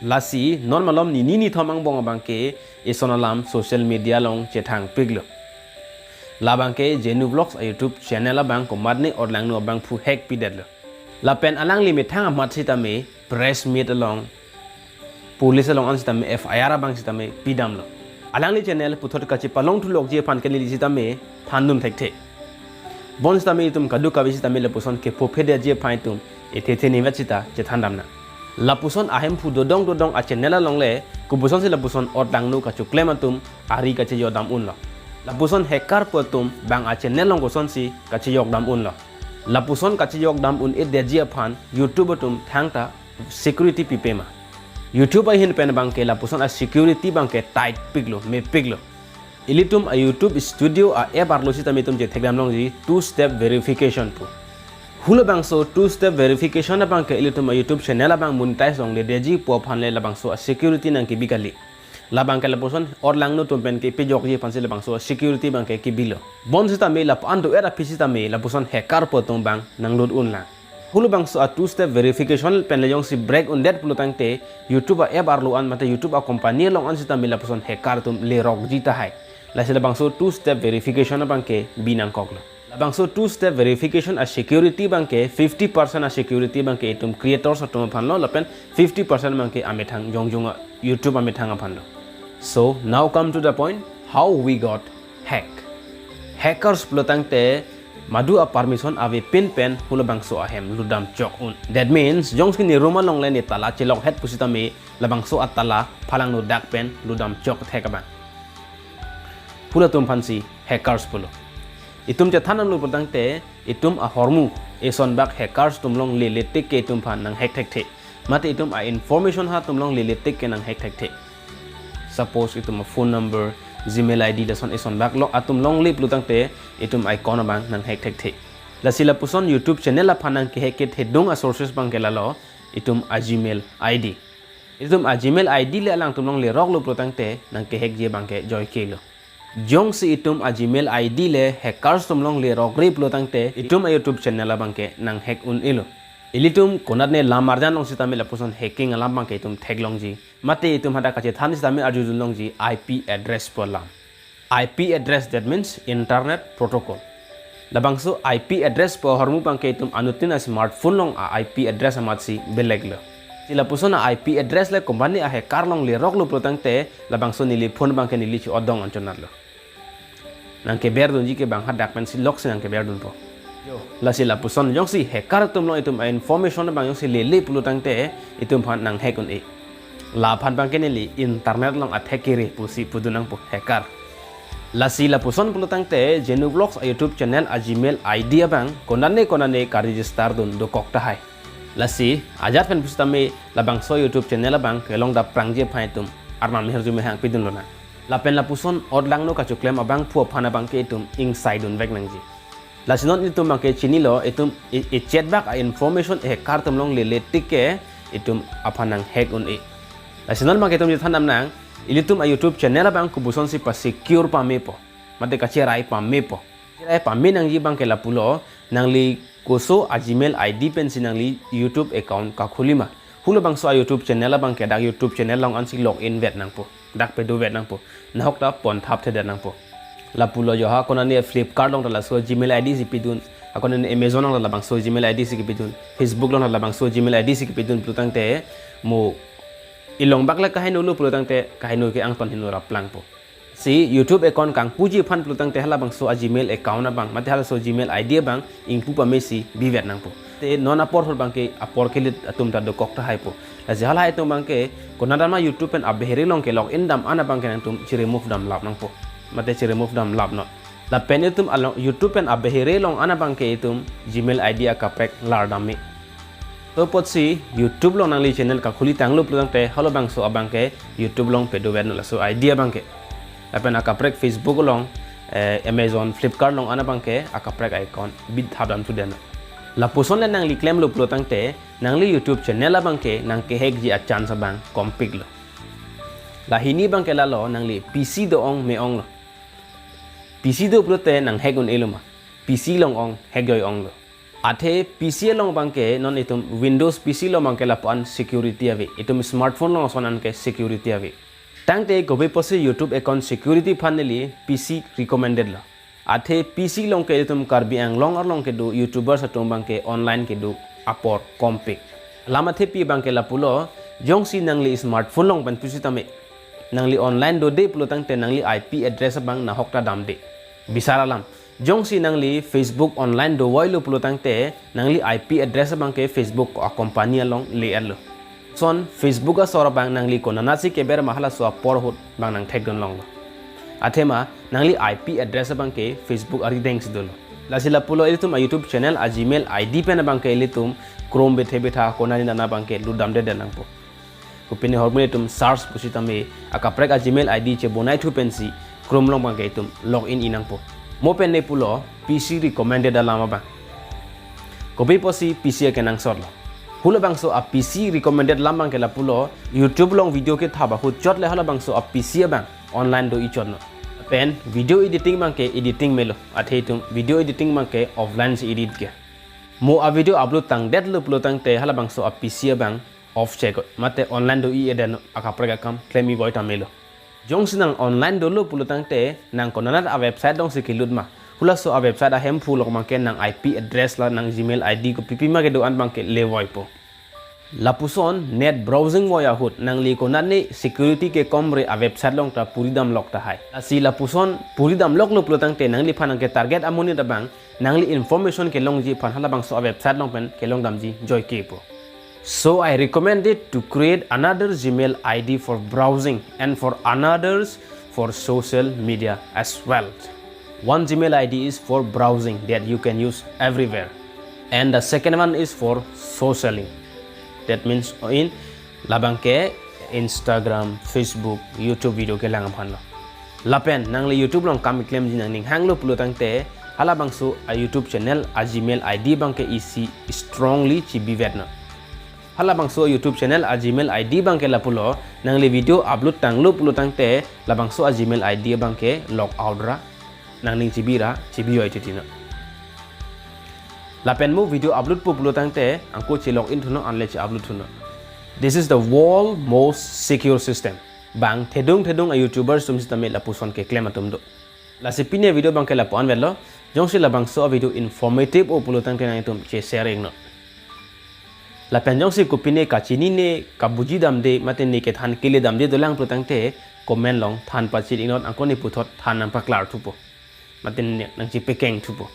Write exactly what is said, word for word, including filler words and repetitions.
Lasi non malom nini nithom angbong abangke ison alam social media along chethangpiklo. Labangke Jenu Vlogs a YouTube channel abang komatne orlangno abangphu hack pidetlo. Lapen alangli methang amat sitame press meet along, police along an sitame F I R abang sitame pidamlo. Alangli channel puthot kachepalongthulokji aphan ke neli sitame thandun thekthe. Bonsitame itum kadokave sitame lapuson kephophedetji aphan itum ethe the nivet sita chethandamnang. Lapuson ahemphu dodong dodong a channel alongle kopusonsi lapuson orlangno kachoklem atum ari kachejokdam unlo. Lapuson hacker pu atum bang a channel along kosonsi kachejokdam unlo. Lapuson kachejokdam un-edetji aphan YouTube atum thangta security pipe ma? YouTube ahin pen abangke lapuson a security abangke tight piklo, mepiklo. Ilitum a YouTube Studio a app arlo sitame itum chethekdam longji two step verification pu. Halabangso two step verification abangke ilitum a YouTube channel abang monetize longledetji pu aphanle labangso a security nangkebi kali. Labangke lapuson orlangno atum pen kepejokji aphansi labangso a security abangke kebilo. Bonsitame lapu-an do-et aphi sitame lapuson hacker pu atum bang nanglut unlang. Halabangso a two step verification pen le jongsi break undet pulo tangte YouTube a app arlo an mate YouTube a company along an sitame lapuson hacker atum lerokji tahai. Lasi labangso two step verification abangke bi nangkoklo. Labangso two step verification a security abangke fifty percent a security abangke itum creators atum aphanlo lapen fifty percent abangke amethang jongjung a YouTube amethang aphanlo. So now come to the point, how we got hack. Hackers pulo tangte madu a permission avepin pen halabangso ahem lutdam chok un. That means jongsi ne room alongle ne tala chelokhet pusitame labangso a tala phalangno dak pen lutdam chok thek abang. Halatum aphansi hackers pulo. Itum chethandamlo pulo tangte itum ahormu eson bak hackers atum along lele tik ke itum aphan nanghack thekthe. Mate itum a information ha atum along lele tik ke nanghack thekthe. Suppose itum a phone number, Gmail I D lason eson bak lo atum along le pulo tangte itum account abang nanghack thekthe. Lasi lapuson YouTube channel aphan nangkehack kethedung a sources abangke lalo itum a Gmail I D. Itum a Gmail I D le alangtum along leroklo pulo tangte nangkehackji abangke joike lo. Jongsi itum a Gmail I D le hackers atum along lerokre pulo tangte itum a YouTube channel abangke nanghack un-elo. Ilitum konatne lam arjan along sitame lapuson hacking alam abangke itum theklongji. Mate itum hadak kachethan sitame arjudun longji I P address pu alam. I P address, that means internet protocol. Labangso I P address pu ahormu abangke itum anuttin a smartphone along a I P address amatsi belek lo. Si lapuson a I P address le company a hacker along leroklo pulo tangte labangso neli phone abangke neli chi-odong anchot lo. Nangkeberdunji ke bang hadak pensi loksi nangkeberdunpo. Yo, lasi lapuson jongsi hacker atum along itum a information abang jongsi lele pulo tangte itum aphan nanghack un-e. Laphan abangke neli internet along athek kere pusi pudun nangpo hacker. Lasi lapuson pulo tangte Jenu Vlogs a YouTube channel a Gmail I D abang konane konane ka-register dun dokok tahai. Lasi ajat pen pusitame labangso YouTube channel abang kelong dap prangji aphan itum arnam herju mehang pidun lonang. Lapen lapuson orlangno kachoklem abangphu aphan abangke itum ingsaidun vek nangji. Lasi non itum abangke chinilo itum e, e chat bak a information e hacker atum along lele tik ke itum aphan nanghack un-e. Lasi non abangke itum chethandamnang, ilitum a YouTube channel abang kopusonsi pa-secure pamepo, mate kacherai pamepo. Kacherai pame nangji abangke lapulo, nangli koso a Gmail I D pensi nangli YouTube account kakhuli ma. Halabangso a YouTube channel abangke dak YouTube channel along ansi login vet nangpo. Dak pedovet nangpo. Nahok ta pon thapthedet nangpo. Lapulo jo ha konane Flipkart along ta laso Gmail I D si pidun. Ha konane Amazon along ta labangso Gmail I D si kepidun. Facebook along ta labangso Gmail I D si kepidun pulo tangte mo ilong bak le kahenolo pulo tangte kaheno ke angton heno raplangpo. Si YouTube account kangpuji aphan pulo tangte halabangso a Gmail account abang, mate halaso Gmail I D abang ingpu pamesi bivet nangpo. Te non apor hor abangke apor kelit atum ta dokok tahaipo. Lasi halahai atum abangke konatma YouTube pen abehere along ke login dam an abangke nangtum chi-remove damlap nangpo. Mate chi-remove damlapnon. Lapen itum along YouTube pen abehere along an abangke itum Gmail I D akaprek lar dam me. To apotsi YouTube along nangli channel kakhuli tanglo pulo tangte halabangso abangke YouTube along pedovetnon laso I D abangke. Lapen akaprek Facebook along, eh, Amazon, Flipkart along an abangke akaprek account bit thap dam thudet non. Lapuson le nangli klemlo pulo tangte nangli YouTube channel abangke nangkehackji a chance abang kompiklo. Lahini abangke lalo nangli P C do-ong me-onglo. P C do pulote nanghack un-elo ma? P C along ong, hack joi-onglo. Athe P C along abangke non itum Windows P C along abangke lapu-an security ave. Itum smartphone along ason an ke security ave. Tangte kopi pusi YouTube account security aphan neli P C recommended lo. Athe P C along ke itum Karbi Anglong arlong kedo YouTubers atum abangke online kedo apor kompik. Alam athepi abangke lapulo, jongsi nangli smartphone along pen pusitame nangli online dode pulo tangte nangli I P address abang nahok ta damde. Bisar alam, jongsi nangli Facebook online dovoilo pulo tangte nangli I P address abangke Facebook a-company along le-etlo. Lason Facebook asor abang nangli konanasi keber ma halaso apor ahut abang nangthekdun longlo. Athema nangli I P address abangke Facebook arideng si dolo. Lasi lapulo ilitum a-YouTube channel a-Gmail I D pen abangke ilitum Chrome bethe betha konane nana abangke lutdamdedet nangpo. Kopine ahormu itum search pusitame akaprek a-Gmail I D chebonaithu pensi Chrome along abangke itum login-i nangpo. Mo pen ne pulo P C recommended alam abang. Kopi pusi P C akenangsotlo? Halabangso a-P C recommended alam abangke lapulo, YouTube along video kethap ahut chot le halabangso a-P C abang online do-i chot non. Pen video editing abangke editing melo, athe itum video editing abangke offline si edit ke. Mo a-video upload tangdetlo pulo tangte halabangso a-P C abang off chekot, mate online do-i-edet non, akaprek akam klem-i voi ta melo. Jongsi nang online dolo pulo tangte nang konanat a-website alongsi kelut ma, halaso a-website ahemphu along abangke nang I P address la nang Gmail I D kopipi ma kedo-an abangke le voipo. Lapuson net browsing voi ahut nangli konatne security kekomre a-website along ta puri damlok tahai. Lasi lapuson puri damloklo pulo tangte nangliphan nangke target amonit abang nangli information kelongji aphan halabangso a-website along pen kelong damji joikepo. So I recommend it to create another Gmail I D for browsing and for another's for social media as well. One Gmail I D is for browsing that you can use everywhere, and the second one is for socialing. That means in labangke Instagram, Facebook, YouTube video kelang aphanlo. Lapen nangli YouTube along kam keklemji nangning hanglo pulo tangte halabangso a-YouTube channel a-Gmail I D abangke isi strongly chibivet non. Halabangso YouTube channel a-Gmail I D abangke lapulo, nangli video upload tanglo pulo tangte labangso a-Gmail I D abangke log out ra, nangning chibi ra chibi-oi titi non. Lapen mo video upload po pulo tangte angko che-login thu non, anle che-upload thu non. This is the world most secure system. Bang thedung thedung a-YouTubers atum sitame lapuson keklem atum do. Lasi pini video abangke lapu-an vetlo. Jongsi labangso a-video informative o pulo tangte nangtum che-share-ik non. Lapen jongsi kopine kachinine, kabuji damde, mate ne kethan kele damde dolang pulo tangte comment along than pachit-ik non, angko ne puthot than nangpaklar thupo, mate ne nangchipekeng thupo.